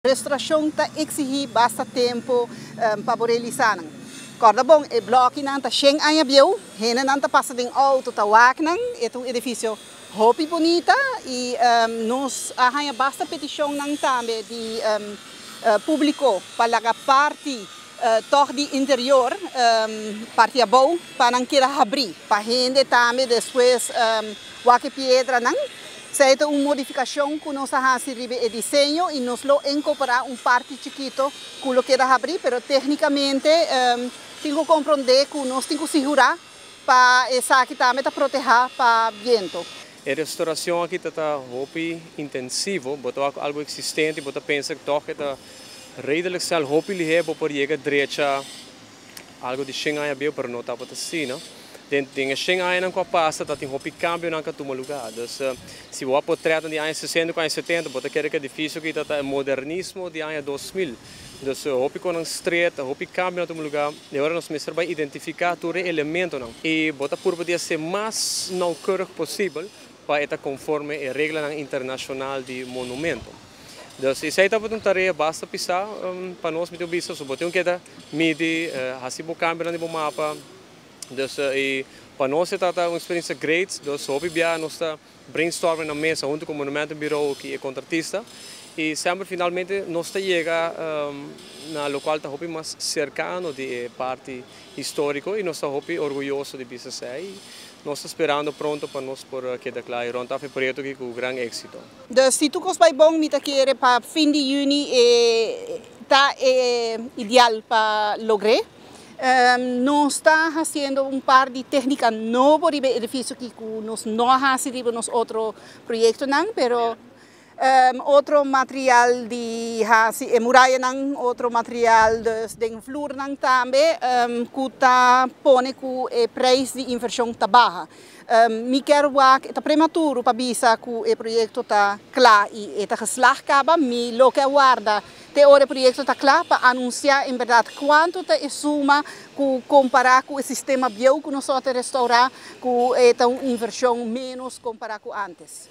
Restauracion ta exigi basta tempo pa por realisa nan. Corda bon, e blokinan ta 100 aña bieu, hendenan ta pasa den auto ta wak nan, e ta un edificio hopi bunita y nos a haya basta peticionnan tambe di publico pa laga parti toch di interior, parti abou, pa nan keda habri, pa hende tambe despues wak e piedranan. Esey ta un modificacion cu nos a haci riba e diseño y nos lo incorpora un parti chikito cu lo keda habri, pero tecnicamente tin cu comprende cu nos tin cu sigura pa esaki tambe ta proteha pa biento. E restauracion aki ta hopi intensivo, bo ta algo existente, bo ta pensa cu toch ta redelijk snel, hopi lihe, bo por yega drecha algo di 100 aña bieu, pero no tabata asina, no? Den e 100 aña cu a pasa, ta tin hopi cambionan cu a tuma lugar. Dus si bo portret di aña 60 cu aña 70, bo ta kere cu e edificio aki ta modernismo di aña 2000. Dus hopi cu un street, hopi cambio a tuma lugar. Y awor nos mester bay identifica tur e elementonan. Y bo ta purba di ser mas nauwkeurig posibel pa ta conforme e reglanan internacional di monumento. Dus esey ta un tarea basta pisa pa nos met vista, so bo tin cu midi, haci bo cambio na mapa. Dus y pa nos ta un experiencia great, dus hopi bia nos ta brainstorming na mesa hunto cu e Monumentenbureau cu e contratista y semper finalmente nos ta yega na locual ta hopi mas cercano di parti historico y nos ta hopi orguyoso di bisa esey. Nos ta sperando pronto pa nos por keda cla y rond af e proyecto aki cu gran exito. Dus si tur cos bay bon, mi ta kere pa fin di juni ta ideal pa logra. Nos ta haciendo un par di tecnica nobo riba e edificio cu nos no a haci riba nos otro proyectonan, pero otro material di hasi e murayanan, otro material dus den vloernan tambe, cu ta pone cu e prijs di inversion ta baha. Mi kier wak, ta prematuro pa bisa cu e proyecto ta cla y ta geslaagd caba, mi lo kier warda te ora e proyecto ta cla pa anuncia en berdad cuanto ta e suma cu compara cu e sistema bieu cu nos a restaura, cu ta un inversion menos compara cu antes.